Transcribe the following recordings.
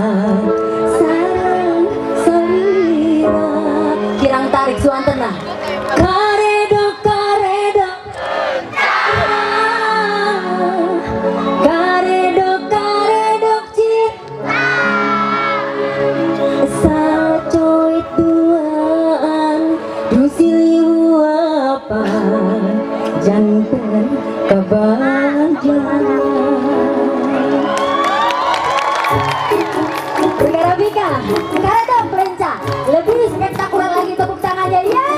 Sareng salira kirang tarik suantena karedok karedok karedok karedok cinta sacoit duaan dusiliwapan janten kebahagiaan. Rika Rafika, karedok lenca, lebih spektakuler lagi tepuk tangannya ya.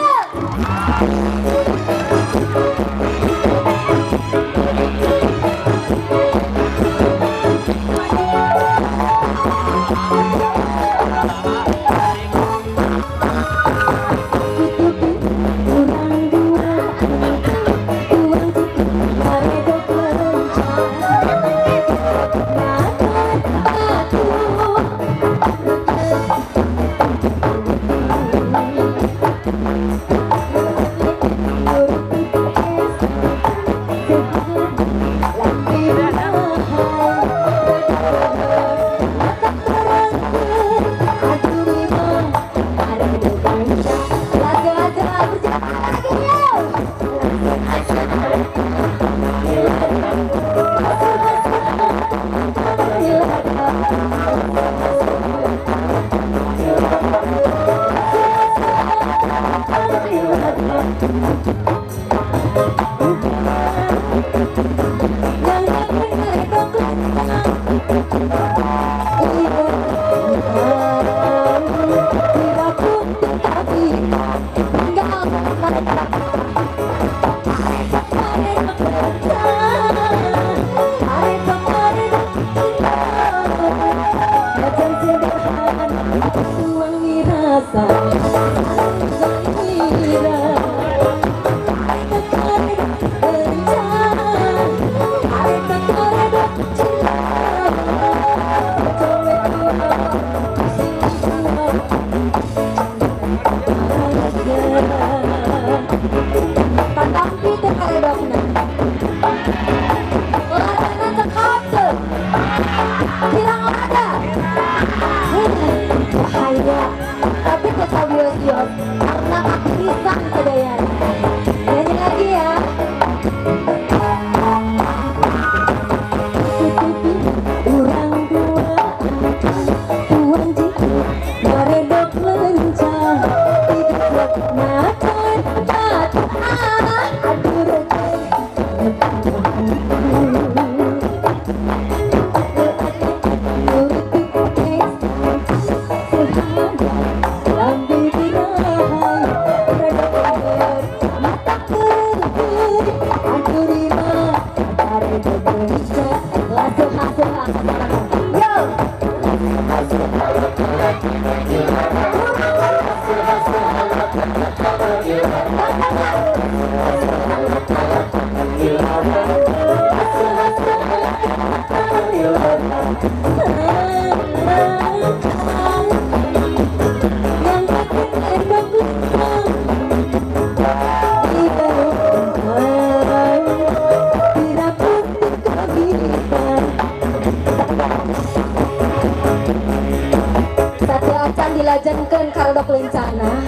Dilajenkeun karedok lencana.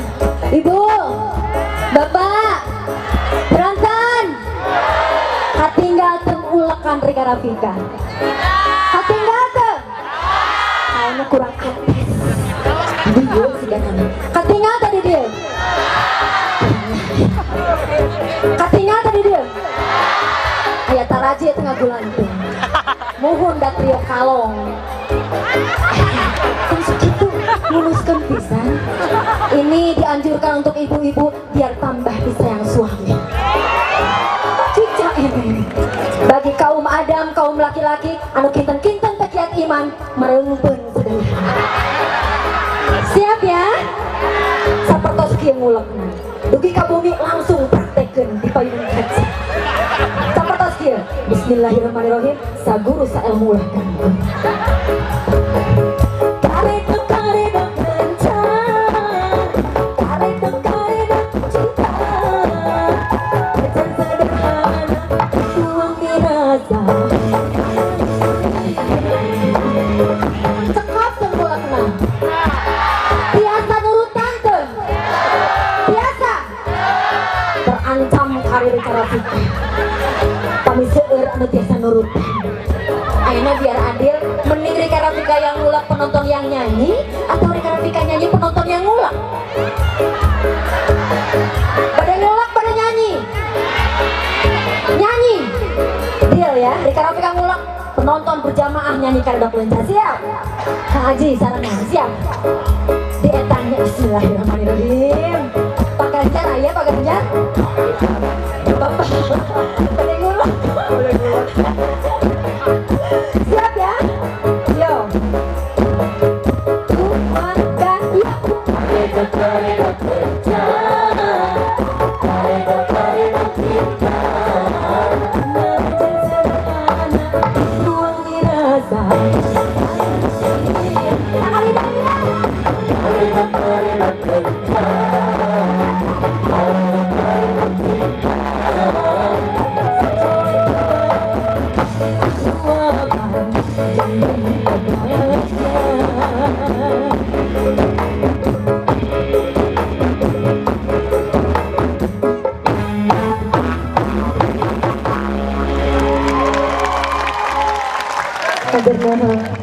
Ibu, Bapak, berantan. Katinggal teu ulekan Rika Rafika. Katinggal teu. Kayaknya kurang atas. Dieu sigana. Katinggal tadi dieu. Katinggal tadi dieu. Aya taraje tengah gulantung. Muhun da trio kalong. Tong sakitu muluskeun pisan. Ini dianjurkan untuk ibu-ibu biar tambah disayang suami. Cicak ini. Bagi kaum Adam, kaum laki-laki anu kinten-kinten tekiat iman mereungpeun sedaya. Siap ya? Sapertos kieu ngulekna. Dugi ka bumi langsung praktekeun di payun kaca. Sapertos kieu. Bismillahirrahmanirrahim. Saguru saelmu ulah ganggu. Cekap. penonton yang nyanyi atau Rika Rafika nyanyi penonton yang ngulak? Pada ngulak, pada nyanyi. Nyanyi. Deal ya, Rika Rafika ngulak, penonton berjamaah nyanyi Karedok Lenca. Siap? Kang Haji sarangan, siap. Dietangnya bismillahirrahmanirrahim. Pak Ganjar ya, Pak Ganjar. Bapak pada ngulak. Siap ya? Yo. Nuhun.